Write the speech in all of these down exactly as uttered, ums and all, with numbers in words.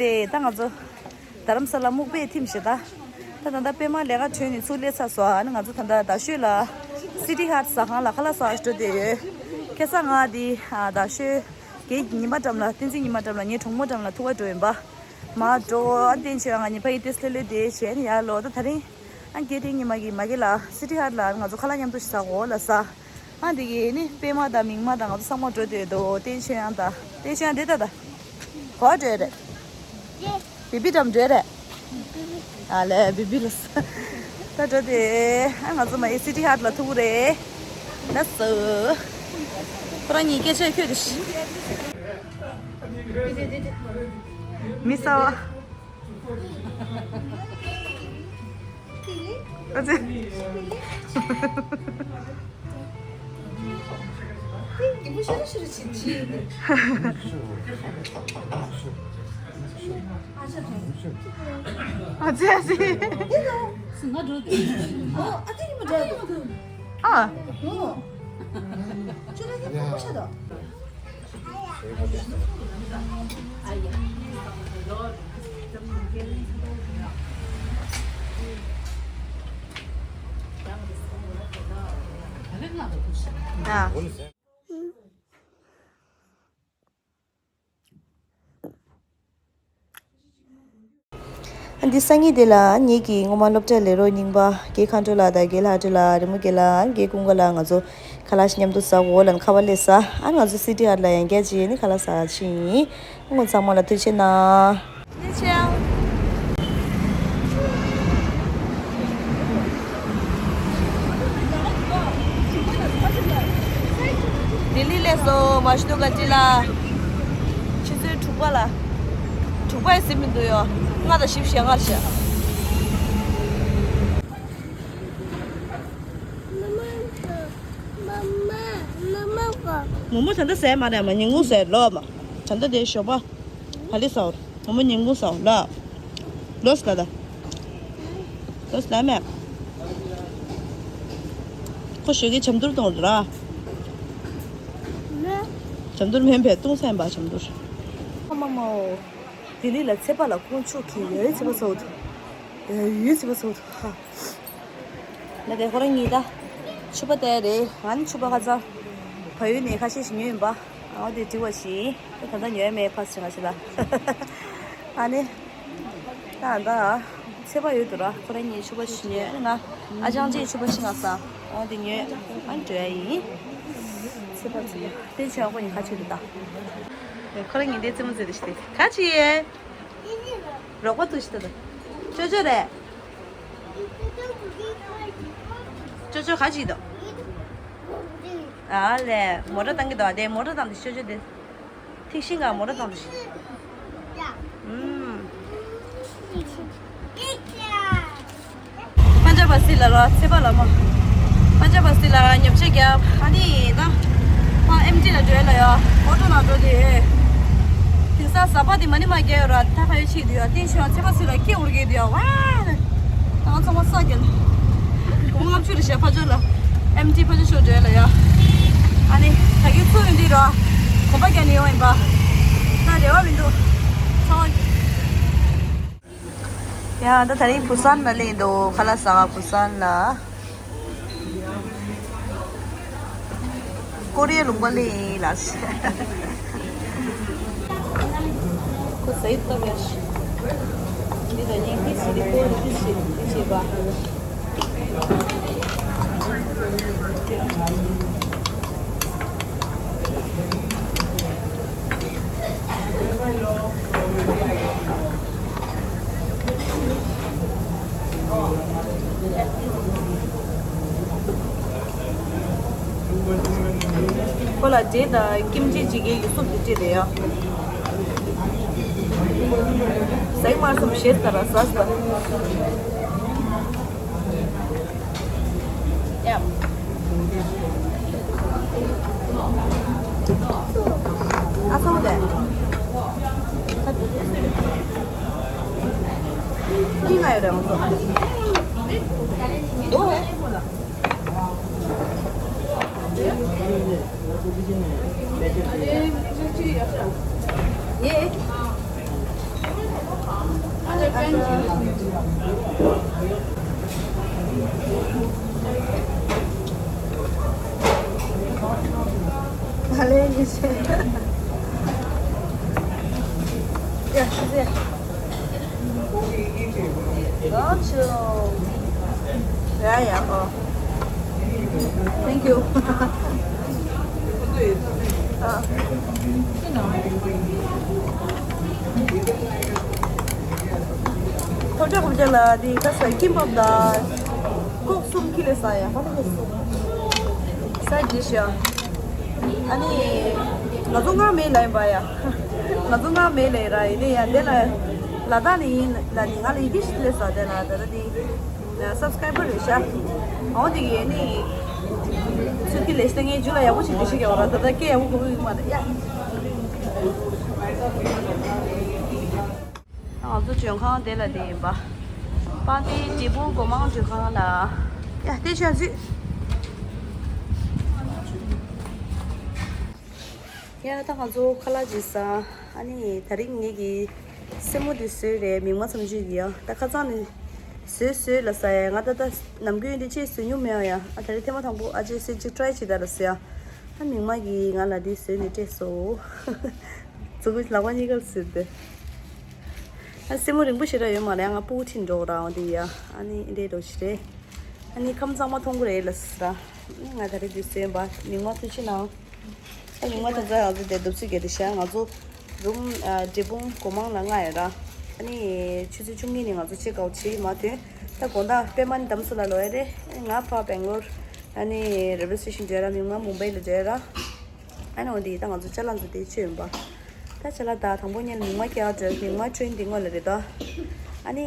དེ་ད་ང་ཚོ་རྡ་རམ་ས་ལ་སྨུག་པས་ཐིམ་ཞེ་ད། ད་ད་ལྟ་པད་མ་ལས་ཀ་གྲོལ་ནས་ཚུར་སླེབས་ཚར་སོང་། ཨ་ནི་ང་ཚོ་ད་ལྟ་རྡ་ཤོད་ལ་སི་ཊི་ཧཊ་ཟ་ཁང་ལ་ཁ་ལག་ཟ་བར་འགྲོ་བསྡད་ཡོད། ཁ་སང་ང་འདི་ཨ་རྡ་ཤོད་ཀྱི་ཉི་མ་འགྲམ་ལ་བསྟན་འཛིན་ཉི་མ་འགྲམ་ལ་ངའི་གྲོགས་མོ་འགྲམ་ལ་ཐུག་ག་འགྲོ་ཡིན་པ། མར་འགྲོ། ཨ་བསྟན་ཆོས་ང་གཉིས་ཕ་གི་ཏེ་སླེ་ལོས་དེ་བྱས་ནས་ཡར་ལོག་ད་དེ་རིང་ཨ་གལ་ཏེ་ཉི་མ་གི་མ་གི་ལ་སི་ཊི་ཧཊ་ལ་ང་ཚོ་ཁ་ལག་མཉམ་དུ་ཞིག་ཟ་གོ་ལ་ཟ། ཨ་འདི་གི་ནི་པད་མ་དང་མིག་དམར་དང་ང་ཚོ་ཚང་མ་འགྲོ་འདོད་འདུག་བསྟན་ཆོས་ཡང་དང་བསྟན་ཆོས་ཡང་འདི་ལྟ་ད། གོ་འགྲོ་རེད། བི་བི་འགྲམ་འགྲོ་རེད། ཨ་ལས་བི་བི་ལ་ས། ད་འགྲོ་དེ། ཨ་ང་ཚོ་མ་ཡི་སི་ཊི་ཧཊ་ལ་ཐུག་རེད། ལ་ས། ཁོ་རང་གཉིས་སྐད་ཆ་ཁྱོད་དེ་ཤི། མི་ས་བ། ཨ་ཙི། ཨ་ཙི་ཨ་ཙི། ཨ། འདི་སང་ཉིན་དེ་ལ་ངེད་ཀྱི་སྔོན་མ་སློབ་གྲྭའི་ལས་རོགས་རྙིང་པ་རྒན་མཁའ་འགྲོ་ལགས་དང་རྒན་ལྷ་སྒྲོལ་ལགས། རི་མོ་རྒན་ལགས། རྒན་ཀུན་དགའ་ལགས། ང་ཚོ་ཁ་ལག་ཞིག་མཉམ་དུ་ཟ་འོ་ལ་ཁ་པར་སླེབས་ས། ཨ་ང་ཚོ་སི་ཊི་ཧཊ་ལ་ཡང་བསྐྱར་ཅིག་ནི་ཁ་ལག་ཟ་ཕྱིན་ཡིན། ཁོང་ཚང་མ་ལ་ཐུགས་རྗེ་གནང་། ཐུགས་རྗེ་ཆེ། ལྡི་ལི་སླེབས་སོང་། མ་ཤི་ཏོ་ག་ཏི་ལ། ཆུ་ཚོད་དྲུག་པ་ལ། དྲུག་པ་ཡི་ཟིན་མི་འདུག་ཡོ། ལྔ་དང་བཞི་བཅུ་ཞེ་ལྔ་བྱས། མོ་མོ་ད་ལྟ་ཟས་མ་རེད་མ། ཉིན་གུང་ཟས་ལོ་མ། ད་ལྟ་དེ་ཞོགས་པ། ག་ལེ་ཟ་འོ། མོ་མོ་ཉིན་གུང་ཟ་འོ་ལ། ལོས་ལ་ད། ལོས་ལ་མེད། ཁོ་ཞོགས་ཀའི་ཇ་མདུར་གཏོང་འདུག་ར། ཇ་མདུར་མེད་པས་བཏུང་སེམས་པ་ཇ་མདུར། ཨ་མ་མ་འོ། ལྡི་ལི་ལ་ཚེ་པ་ལ་ཁོང་ཆོ་གི་ཡོད་ཚེ་པ་ཟ་འོ་དུ། ཡོད་ཚེ་པ་ཟ་འོ་དུ་ཧ། ང་དེ་ཁོ་རང་གཉིས་ད། ཕྱུ་པ་དེ་རེད། ང་ནི་ཕྱུ་པ་ཁ་ཚ། བལ་ཡུལ་ནས་ཁ་ཤས་ཤིག་ཉོས་ཡིན་པ། ཨ་དེ་དྲི་བ་ཞིག་ད་ལྟ་ཉོས་མེད་ཕ་སི་ང་ཞིག་ལ། ཨ་ནི། ད་ད། ཚེ་པ་ཡོད་དུ་ར་ཁོ་རང་གཉིས་ཕྱུ་པ་ཞིག་ཉོས་ང་། ཨ་ཅང་ཅིག་ཕྱུ་པ་ཞིག་ང་ས། ཨ་དེ་ཉོས། ཨ་འགྲོ་ཡ་ཡིན། ཚེ་པ་ཚེ་པ་དེ་ཆོས་ཁོ་གཉིས་ཁ་ཆོད་དུ་ད། ཁོ་རང་གཉིས་དེ་རྩེད་མོ་རྩེ་དུ་ཞིག་དེ་ཁ་ཆེ་ཡེ། རོགས་པ་ཐུག་ཤི་ད་དོ། ཅོ་ཅོ་རེད། ཅོ་ཅོ་ག་ཅིག་དོ། ཨ་ལས་མོ་ཊ་བཏང་གི་དོ། དེ་མོ་ཊ་བཏང་དེ་ཅོ་ཅོ་དེ། ཐིག་ཤིང་ག་མོ་ཊ་བཏང་དེ་ཤི། ཨུམ། པན་ཇབ་བ་སི་ལ་རོ་ཚེ་པ་ལ་མ། པན་ཇབ་བ་སི་ལ་ཉོ་ཆ་རྒྱབ། ཨ་ནི་ད། ཕ་ཨེམ་ཊི་ལ་འགྲོ་ལ་ཡོ། ཨོ་ཊོ་ལ་འགྲོ་དེ། དེང་སང་གཟའ་པ་དེ་མ་ནི་མ་རྒྱལ་ཡོད་ར་ད་ཕ་ཡོད་ཆེད་དུ་ཡོ། བསྟན་ཆོས་ཚེ་པ་སི་ལ་སྐད་འུར་གེ་དུ་ཡོ་ཝ། ད་ང་ཚང་མ་ས་རྒྱལ། གོང་ལྔ་བཅུ་རེ་ཞེ་ཕ་ཇོ་ལ། ཨེམ་ཊི་ཕ་ཇོ་ཤོ་འགྲོ་ལ་ཡོ། ཨ་ནི་ད་གིན་ཚུ་ཡོང་དུས་ར། གོམ་པ་རྒྱག་ནས་ཡོང་ཡིན་པ། ད་རེ་བ་མི་འདུག་ཚང་མ། ཡ་ད་ད་རིང་བུ་སན་ལ་སླེབས་འདུག་ཁ་ལག་ཟ་ག་བུ་སན་ལ། ཀོ་རི་ཡའི་ལུང་པ་ལ་ཡིན་ལགས། ཁོ་ཟ་ཡི་ཏོ་ཡ་ཤི། འདི་ལ་ཡིན་ཏི་ཤི་རི་ཀོ་རི་ཏི་ཤི་ཏི་ཤི་བ། ཁོ་ལ་འབྲས་དང་ཀིམ་ཅི་ཅིག་གི་སུབ་དེ་སྤྲད་དེ་ཡ། ཟས་མ་སོང་ཞེས་ལྟར་ཟ་ཟ། ཡ། ཨ་ཚ་བོ་དེ། ཁྱི་ང་ཡོད་རེད་ང་ཚོ། ཨོ། ཡེ། Yeah, yeah, oh. Thank you. ཨ། ཐོབ་ཆ་ཁོབ་ཆ་ལ་འདི་ཁ་ས་ཀིམ་པབ་དང་ཀོག་གསུམ་ཁྱེར་སླེབས་ཡ། ཧ་ལས་སོ། སའིཌ་ཌིཤ་ཡ། ཨ་ནི་ང་ཚོ་སྔར་མེད་ལ་ཡིན་པ་ཡ། ང་ཚོ་སྔར་མེད་ལ་ཡིན་ར། ཡིན་ནའི་ཡ་འདི་ལ་ལ་དྭགས་ནས་ཡིན་ལ་ནི་ང་ལ་ཡི་གེ་ཞིག་སླེབས་ས་དེ་ལ་ད་ལྟ་འདི། སབ་སི་ཀ་རའི་བར་རེད་ཤག་འོ་དེ་གི་ནི། ཚུལ་གྱི་ལས་སྟེང་ངའི་རྒྱུད་ལ་ཡག་པོ་ཞིག་འདྲི་ཤེས་ཀྱི་འོ་ར། ད་ལྟ་སྐད་ཡག་པོ་གོ་གི་ཡོད་མ་རེད་ཡ། ང་ཚོ་མགྲོན་ཁང་དེ་ལ་དེ་ཡིན་པ། པང་གདན་འབྲས་སྤུངས་སྒོ་མང་མགྲོན་ཁང་ལ། ཡ་དེ་ཤ་ཟུས། ཡ་ད་ང་ཚོ་ཁ་ལག་ཅིག་ཟ། ཨ་ནི་དེ་རིང་ངེད་ཀྱི་སེན་མོ་འདི་བཟོས་རེད། མིག་དམར་ཚོམ་ཅུས་ཀྱི་ཡ། ད་ཁ་སང་ནས་བཟོས་བཟོས་ལ་ཟ་ཡ། ང་ད་ལྟ་ནམ་རྒྱུན་འདི་ཅིག་བཟོས་མྱོང་མེད་པ་ཡ། ཨ་དེ་རིང་ཐེངས་མ་དང་པོ་ཨ་ཅེ་སེ་ཅིག་ཊ་རའི་བྱེད་ད་ལ་ཟ་ཡ། ཨ་མིག་དམར་གྱིས་ང་ལ་འདི་བཟོས་ནས་སྤྲད་སོང་། ཙུ་གུ་ལག་པ་གཉིས་ཀར་བཟོས་ཏེ། ཨ་སེན་མོ་རིང་པོ་ཞེ་དྲག་ཡོད་མ་རེད། ང་སྤུ་གུ་ཁྲིད་འགྲོ་ར་འོང་དེ་ཡ། ཨ་ནི་འདྲེ་འགྲོ་ཞིག་རེད། ཨ་ནི་ཁམས་གཙང་མ་མཐོང་གི་རེད་ལ་ཟ། ང་ད་རེས་འདི་བཟོས་པ། མིག་དམར་ཐུགས་རྗེ་གནང་། ཨ་མིག་དམར་དེ་ཚོ་ཡང་ཚོ་དེ་འདུག་སེ་གལ་ཏེ་ཤ། ང་ཚོ་རུམ་ཨ་འབྲས་སྤུངས་སྒོ་མང་ལ་ལྔ་ཡོད་ར། ཨ་ནི་ཆུ་ཚོད་བཅུ་གཉིས་ནས་ང་ཚོ་ཅེག་ཨའུཊ་བྱེད་ཀྱི་མ་ཐོན། ད་དགོང་དག་པད་མ་ནི་འདམ་སུ་ལ་ལོག་ཡ་རེད། ཨ་ནི་ང་ཕར་སྦེང་ལོར། ཨ་ནི་རེལ་ཝེ་སི་ཊེ་ཤན་འགྲོ་ཡ་ར། མིག་དམར་མུམ་བྷེ་ལ་འགྲོ་ཡ་ར། ཨ་ནི་འོ་འདི་ད་ང་ཚོ་ཅ་ལག་ཚོ་དེ་ཆོད་ཡོང་པ། ད་ཅ་ལག་ད་དང་པོ་ཉལ་མིག་དམར་སྐྱེལ་འགྲོ། མིག་དམར་ཊེན་འདི་ངོ་ལ་རེད་ད། ཨ་ནི་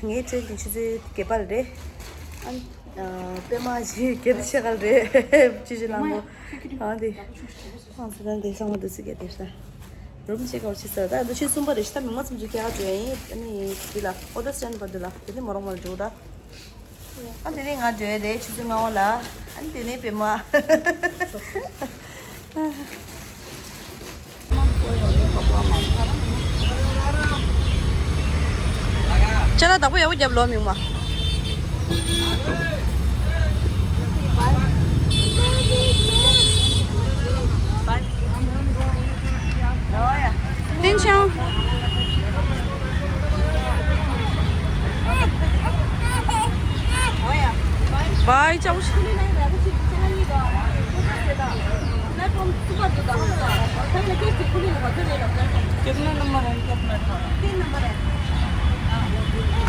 ངའི་ཊེན་འདི་ཆུ་ཚོད་བརྒྱད་པར་རེད། ཨ་ནི་པད་མ་ཅིག་བརྒྱད་དུ་ཆེ་ག་རེད། ཆུ་ཚོད་ལང་གོ། ཨ་འདི། ཨ་ཚོ་ད་འདི་ཚང་མ་འདུག་སེ་གལ་ཏེ་ཤ། རུམ་ཅེག་ཨའུཊ་བྱེད་ས་ད་འདུག་ཆུ་ཚོད་གསུམ་པ་རེད་ཤ། ད་མིག་དམར་ཚོམ་ཅུས་སྐྱེལ་འགྲོ་ཡིན། ཨ་ནི་འདི་ལ་ཨོ་ཏོ་སི་ཊེན་པ་འདི་ལ་དེ་ནི་མོ་རང་མོ་རང་འགྲོ་ད། ཨ་དེ་རིང་ང་འགྲོ་ཡ་རེད། ཆུ་ཚོད་ལྔ་པ་ལ། ཨ་ནི་དེ་ནས་པད་མ། ཅ་ལག་བདག་པོ་ཡག་པོ་རྒྱབ་ལོ་མིག་དམར། ཏིན་ཆང་། བའི་ཅའོ་ཤི། कितना नंबर है? कितना नंबर है?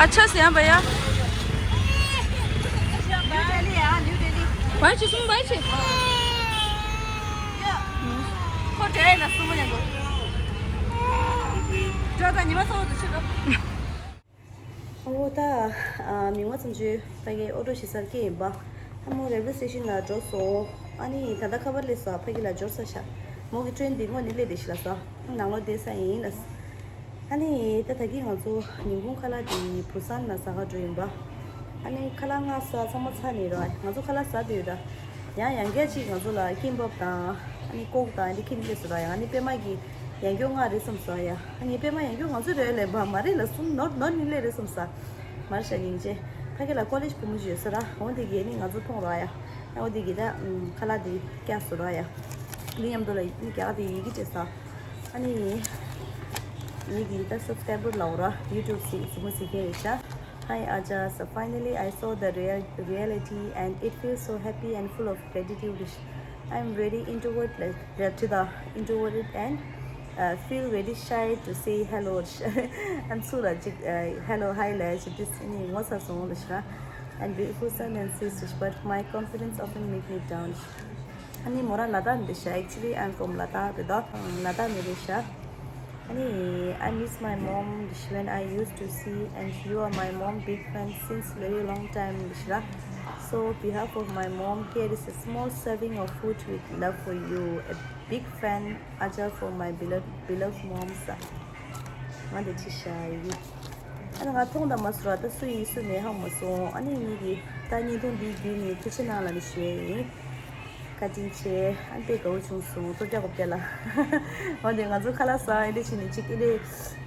अच्छा से हाँ भैया। भाई जी, सुन भाई जी। འོ་ད། ཨ་མིག་དམར་ཚོམ་ཅུས་ཕ་གིའི་ཨོ་ཊོ་ཞིག་སར་སྐྱེལ་ཡིན་པ། ཨ་མོ་རེལ་ཝེ་སི་ཊེ་ཤན་ལ་འགྲོ་སོང་། ཨ་ནི་ད་ལྟ་ཁ་པར་སླེབས་སོང་། ཕ་གི་ལ་འབྱོར་ཚར་ཤག་མོ་གི་ཊེན་འདི་སྔོན་ནས་སླེབས་བསྡད་ཤག་ལ་ས། ནང་ལོགས་བསྡད་ས་ཡིན་ལ། ཨ་ནི་ད་ད་གིན་ང་ཚོ་ཉིན་གུང་ཁ་ལག་འདི་བུ་སན་ལ་ཟ་ག་འགྲོ་ཡིན་པ། ཨ་ནི་ཁ་ལག་ལྔ་ཟ་ཚང་མ་ཚར་ནས་ར། ང་ཚོ་ཁ་ལག་ཟ་བསྡད་ཡོད་ད། ཡང་ཡང་བསྐྱར་ཅིག་ང་ཚོ་ལ་ཀིམ་པབ་དང་ཨ་ནི་ཀོག་དང་འདི་ཁྱེར་སླེབས་སོང་ར། ཡང་ཨ་ནི་པད་མ་གི་ཡང་སྐྱར་ང་རེད་བསམ་སོང་ཡ། ཨ་ངའི་པད་མ་ཡང་སྐྱར་ང་ཚོ་རེད་ལབ་པ་མ་རེད་ལ་གསུང་ནོར་ནོར་ནི་ལས་རེད་བསམ་ས། མར་ཤ་སྙིང་རྗེ། ཕ་གི་ལ་ཀོ་ལེཇ་བུ་མོ་ཞིག་ཡོད་ས་ར། འོ་འདི་གས་ནི་ང་ཚོ་མཐོང་ར་ཡ། ཨ་འོ་འདི་གས་ད་ཁ་ལག་འདི་བཀྱག་སོང་ར་ཡ། འདི་མཉམ་དུ་ལ་ནི་རྒྱ་གར་དེ་ཡི་གེ་བྲིས་ས། ཨ་ནི་ངེད་ཀྱི་ད་སབ་སི་ཀ་རའི་བར་ལ་འོ་ར་ཡུ་ཊུབ་སི་སི་མོ་སི་ཁེ་རེད་ཤ། Hi Aja, so finally I saw the real reality and it feels so happy and full of gratitude. I'm very introvert, like, uh, to the introverted and uh, feel very shy to say hello. I'm so allergic. Uh, hello, hi, like, this is me, what's up, so much, huh? And beautiful sun and sisters, but my confidence often make me down. ཨ་ནི་མོ་རང་ལ་དྭགས་ནས་རེད་ཤག Actually, I'm from Ladakh, རེད་དོ། ལ་དྭགས་ནས་རེད་ཤག་ཨ་ནི། I miss my mom, when I used to see, and you are my mom big fan since very long time, Mishra. So, behalf of my mom, here is a small serving of food with love for you. A big fan, Aja, for my beloved, beloved mom, sa. ང་འདི་ཅི་ཤ་ཡི། ཨ་ནི་ང་མཐོང་དང་མ་སུ་ར་ད་སུ་ཡིན་སུ་མེད་ཧ་མ་སོང་། ཨ་ནི་ངེད་ཀྱི་ད་བརྙན་ཐུང་འདིའི་བརྒྱུད་ནས་ཐུགས་རྗེ་གནང་ལབ་ནས་ཞུ་ཡས་ཡིན། བཀའ་དྲིན་ཆེ། ཨ་ནི་དཔེ་དགའ་བོ་བྱུང་སོང་། ཐོབ་རྒྱག་གོ་བརྒྱ་ལ། འོན་ཏེ་ང་ཚོ་ཁ་ལག་ཟ་ཨེ་འདྲ་བྱས་ནས་ཅིག་ཨེ་འདྲ་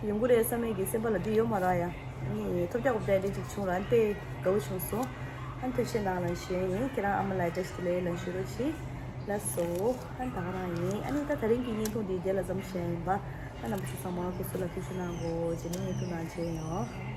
ཡོང་གི་རེད་བསམ་མེད་ཀྱི་སེམས་པ་ལ་འདི་ཡོད་མ་རེད་ཡ། ཨ་ནི་ཐོབ་རྒྱག་གོ་བརྒྱ་ཨེ་འདྲ་ཅིག་བྱུང་ར། ཨ་ནི་དཔེ་དགའ་བོ་བྱུང་སོང་། ཨ་ནི་ཐུགས་རྗེ་གནང་ལ་ཞུ་ཡ་ཡིན། ཁྱེད་རང་ཨ་མ་ལགས་བཀྲ་ཤིས་བདེ་ལེགས་ལ་ཞུ་རོགས་གྱིས། ལགས་སོ། ཨ་ནི་ད་ག་རང་ཡིན། ཨ་ནི་ད་དེ་རིང་གི་བརྙན་ཐུང་འདི་རྒྱལ་ལ་ཙམ་བཤད་ཡིན་པ། ཨ་རྣམ་པ་ཚོ་ཚང་མ་སྐུ་གཟུགས་ལ་ཐུགས་རྗེ་གནང་གོ། རྗེས་ནས་བརྙན་ཐུང་ནང་མཇལ་ཡོང་།